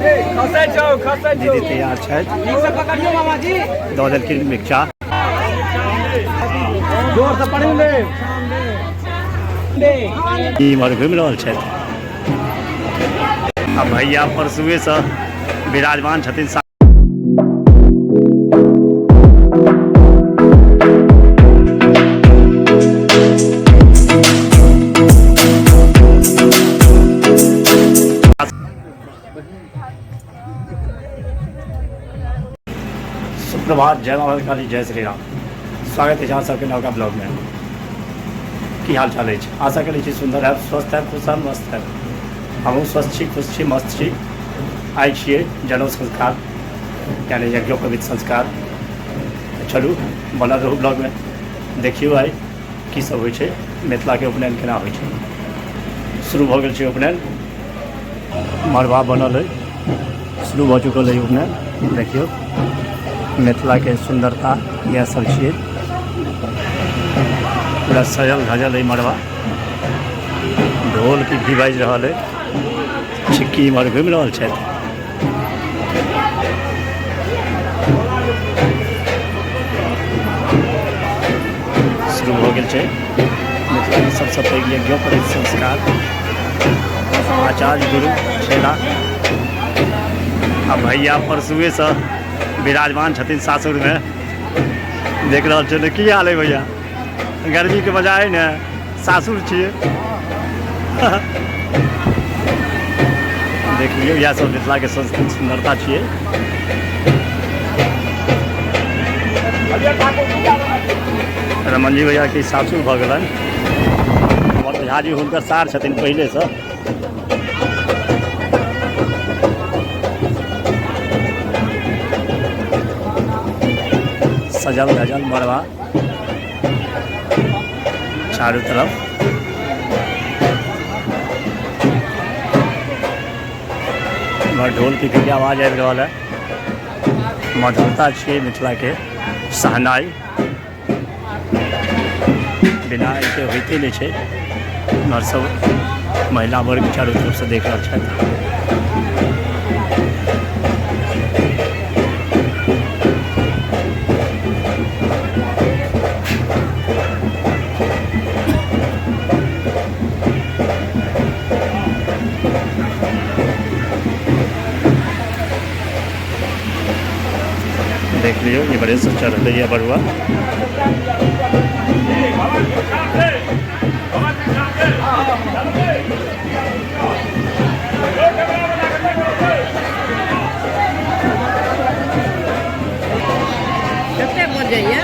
दीदी तैयार छथि, दऽ देलखिन भिक्षा। इम्हर घुमि रहल छथि आ भैया परसुएसँ विराजमान छथिन। सुप्रभात, जय माता काली, जय श्री राम। स्वागत है अहाँ सबके नवका ब्लॉग में। की हाल चाल अछि? आशा करै छी सुन्दर हैब, स्वस्थ हैब, खुश हैब, मस्त हैब। हमहूँ स्वस्थ छी, खुश छी, मस्त छी। आइ छियै जनउ संस्कार, यानी यज्ञोपवीत संस्कार। चलू बनल रहू ब्लॉगमे, देखियौ आइ की सब होइ छै, मिथिलाके उपनयन केना होइ छै। शुरू भऽ गेल छै उपनयन, मड़बा बनल अइ, शुरू भऽ चुकल अइ उपनयन। देखियौ मिथिलाके सुन्दरता इएह सब छियै। पूरा सजल धजल अइ मड़बा, ढोल की भी बाजि रहल अइ, छिक्की इम्हर घुमि रहल छथि। शुरू भऽ गेल छै मिथिलाके सबसँ पैघ यज्ञोपवीत संस्कार। आचार्य गुरु छेला आ भैया परसुएसँ विराजमान छथिन सासुरमे। देख रहल छियै ने की हाल है भैया? गर्मीके मजा है ने, सासुर छियै। देख लियौ, इएह सब मिथिलाके संस्कृत सुन्दरता छियै। रमन जी भैया के सासुर भऽ गेलनि। हमर झाजी हुनकर सार छथिन पहिलेसँ। सजल धजल मड़बा चारू तरफ। इम्हर ढोल की के आवाज आबि रहल है। मधुरता छियै मिथिलाके शहनाई, बिना एहिके होइते नहि छै। इम्हर सब महिला वर्ग चारू तरफसँ देख रहल छथि। देख लियौ, इम्हरे से चढ़लैए बरुआ। कते बजैया?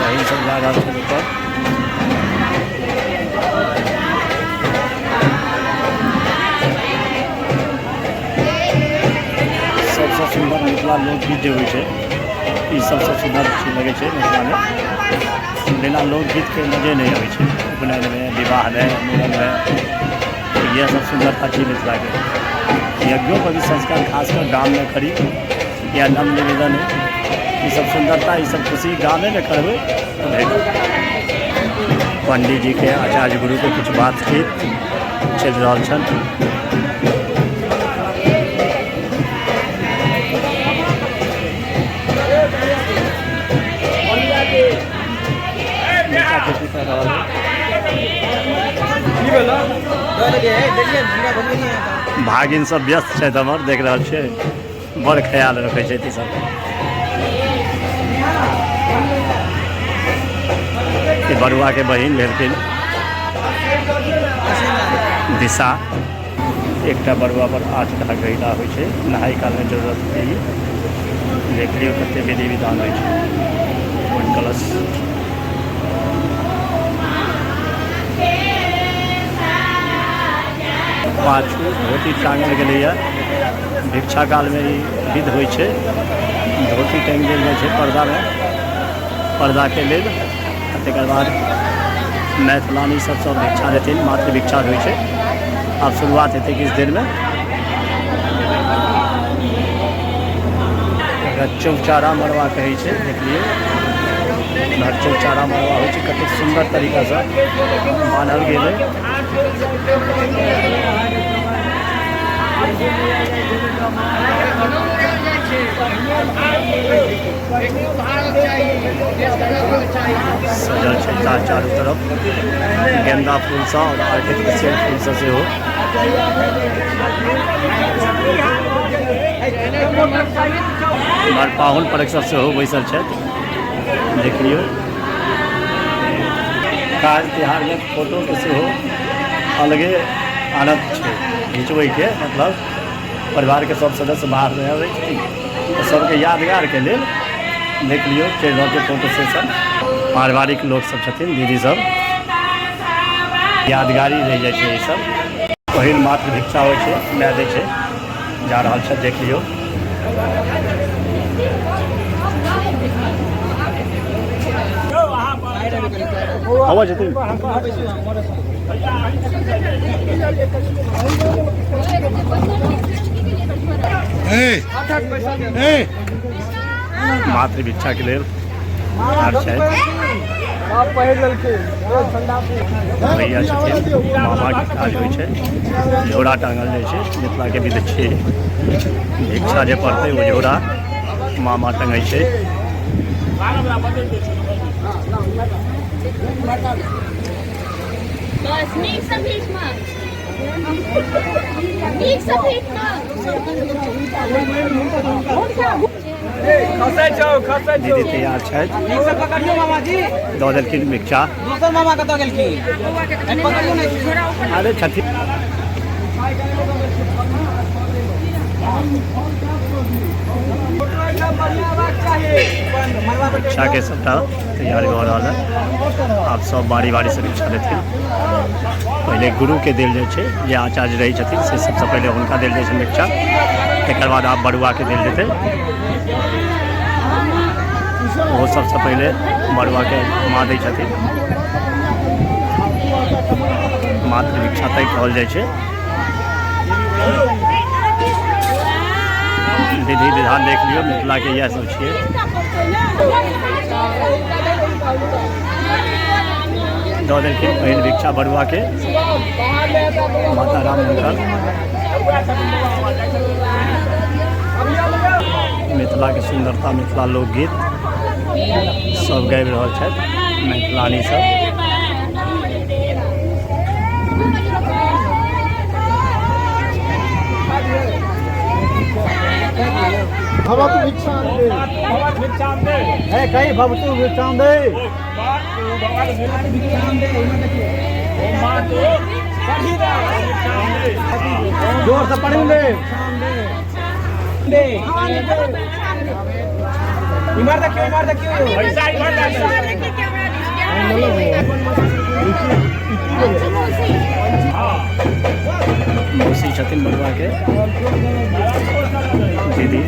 बहिन सब जा रहल छै ऊपर। सबसँ सुन्दर मिथिला लोकगीत जे होइ छै, ई सबसँ सुन्दर चीज लगै छै मिथिलामे। बिना लोकगीतके मजे नहि अबै छै उपनयनमे, विवाहमे, मूड़नमे। इएह सब सुन्दरता छै मिथिलाके। यज्ञोपवीत संस्कार खास कऽ गाममे करी, या नव निवेदन है, ई सब सुन्दरता, ई सब खुशी गामेमे करबै तऽ भेटत। पंडीजीके, आचार्य गुरुके किछु बातचीत चलि रहल छनि। बेटी कर रहल है। भागिन सब व्यस्त छथि हमर, देख रहल छियै, बड़ ख्याल रखै छथि ई सब। ई बरुआके बहिन भेलखिन दिशा। एकटा बरुआ पर 8टा गैला होइ छै, नहाय कालमे जरूरत पड़ैए। देख लियौ कते विधि विधान होइ छै। पूर्ण कलश पाछू धोती टाँगल गेलैए। भिक्षा कालमे ई विध होइ छै, धोती टाँगि देल जाइ छै पर्दामे, पर्दाके लेल। आ तकर बाद मैथिलानी सब सब भिक्षा देथिन, मातृ भिक्षा होइ छै। आब शुरुआत हेतै किछु देरमे। एकरा चौचारा मड़वा कहै छै। देख लियौ, इम्हर चौचारा मड़वा होइ छै, कतेक सुन्दर तरीकासँ बान्हल गेल अइ। सजल छै चारू तरफ गेंदा फूलसँ आओर आर्टिफिशियल फूलसँ सेहो। इम्हर पाहुन परक सब सेहो बैसल छथि। देख लियौ, काज तिहारमे फोटोके सेहो अलगे आनन्द छै घिचबैके, मतलब परिवारके सब सदस्य बाहरसँ आबै छथिन तऽ सबके यादगारके लेल। देख लियौ, चलि रहल छै फोटो सेशन। पारिवारिक लोक सब छथिन, दीदी सब, यादगारी रहि जाइ छै ई सब। पहिल मातृ भिक्षा होइ छै, माय दै छै, जा रहल छै। देख लियौ, आवाज जेतै। मातृ भिक्षाके लेल ठाढ़ छथि। भैया छथिन, मामाके काज होइ छै। झोरा टाँगल जाइ छै, मिथिलाके विध छियै। भिक्षा जे पड़तै ओ झोरा मामा टंगै छै। बस नीकसँ भीख मांग, नीकसँ भीख मांग। दीदी तैयार छथि, दऽ देलखिन भिक्षा। दोसर मामा कतऽ गेलखिन? पकड़ियौ ने। अरे छथिन। भिक्षाके सबटा तैयारी भऽ रहल है। आब सब बारी बारीसँ भिक्षा लेथिन। पहिले गुरुके देल जाइ छै, जे आचार्य रहै छथिन से सबसँ पहिले हुनका देल जाइ छै भिक्षा। तकर बाद आब बरुआके देल जेतै, ओहो सबसँ पहिले बरुआके माँ दै छथिन। मातृ भिक्षा तय कहल जाइ छै। विधि विधान देख लियौ, मिथिलाके इएह सब छियै। दऽ देलखिन पहिल भिक्षा बरुआके माता राम हुनकर। मिथिलाके सुन्दरता, मिथिला लोकगीत सब गाबि रहल छथि मैथिलानी सब। भवतु भिक्षां दे, है कहीं भवतु भिक्षां दे। जोर से पढ़ेंगे। इमहर देखियौ, इमहर देखियौ। मौसी छथिन बरुआके दीदी।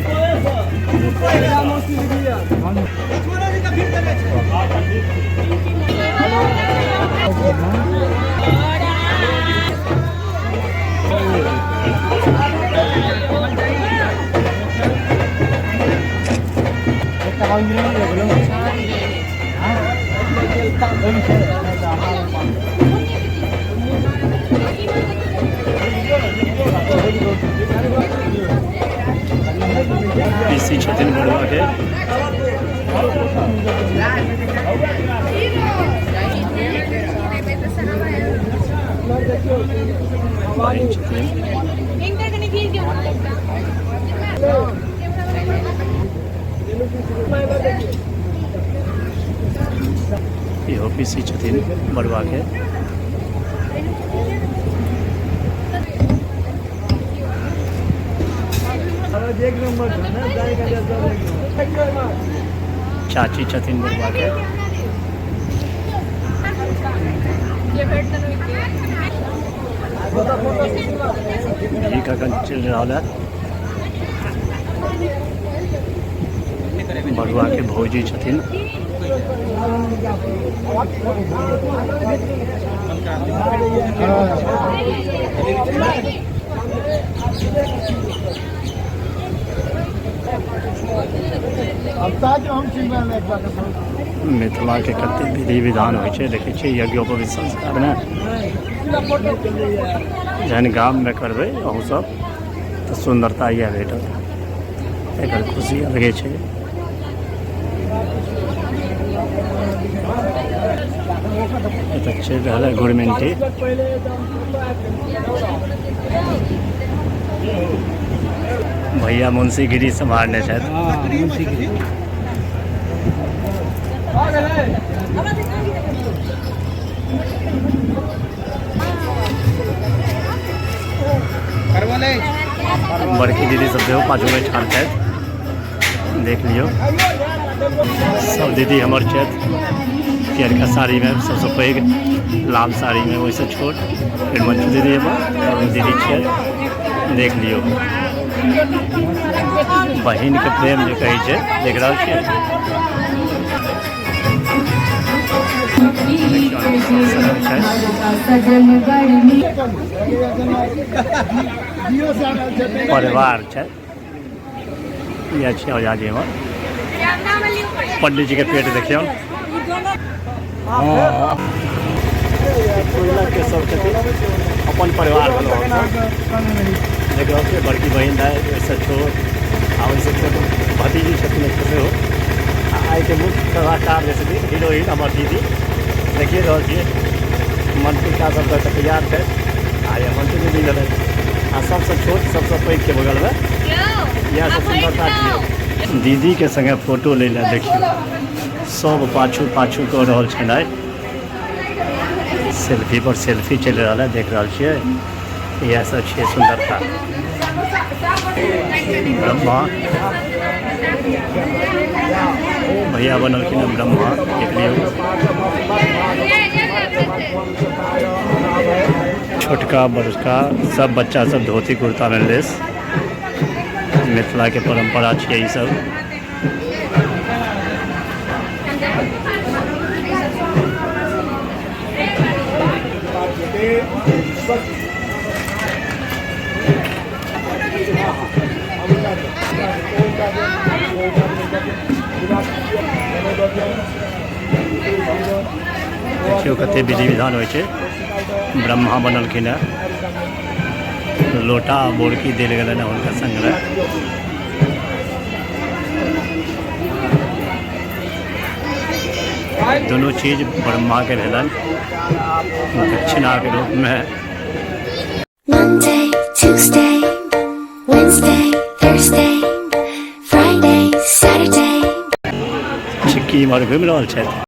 पीसी छथिन बरुआके बहिन छथिन। इहो पीसी छथिन बरुआके। चाची छथिन बरुआके। भीख अखन चलि रहल है। बरुआके भौजी छथिन। मिथिलाके कते विधि विधान होइ छै देखै छियै यज्ञोपवीत संस्कारमे जहन गाममे करबै अहूँ सब तऽ सुन्दरता इएह भेटत। एकर खुशी अलगे छै। एतऽ चलि रहल है गोरमेंटी। भैया मुंशीगिरी सम्हारने छथि। बड़की दीदी सब सेहो पाछूमे ठाढ़ छथि, देख लियौ। सब दीदी हमर छथि पियरका साड़ीमे, सबसँ पैघ लाल साड़ीमे, ओहिसँ छोट फेर मंजू दीदी हमर दीदी छथि। देख लियौ बहिनके प्रेम जे कहै छै, देख रहल छियै। परिवार छै। इएह छै ओझा जी हमर। पंडित जी के पेट देखियौ। के सब छथिन अपन परिवार देख रहल छियै। बड़की बहिन दाइ, ओहिसँ छोट आ ओहिसँ छोट भतीजी छथिन एकटा सेहो। आ आइके मुख्य कलाकार जे छथिन हीरोइन हमर दीदी, देखिए रहल छियै। मंत्रिका सब तऽ तैयार छै आ ये मंत्री दीदी भेलै। आ सबसँ छोट सबसँ पैघके बगलमे इएह सब सुन्दरता छियै। दीदीके संगे फोटो लै लए देखियौ सब पाछू पाछू कऽ रहल छनि। आइ सेल्फी पर सेल्फी चलि रहल है, देख रहल छियै। इएह सब छियै सुन्दरता। ब्रह्मा भैया बनलखिन हँ ब्रह्मा, देख लियौ। छोटका बड़का सब बच्चा सब धोती कुर्ता में लेस। मिथिला के परंपरा छियै ई सब। देखियौ कते विधि विधान होइ छै। ब्रह्मा बनलखिन हँ, लोटा बोरकी देल गेलनि हँ हुनका संगमे। दुनू चीज ब्रह्मा के भेलनि दक्षिणाके रूपमे। Monday, Tuesday, Wednesday, Thursday, Friday, Saturday. Chheoki इम्हर घुमि रहल छथि।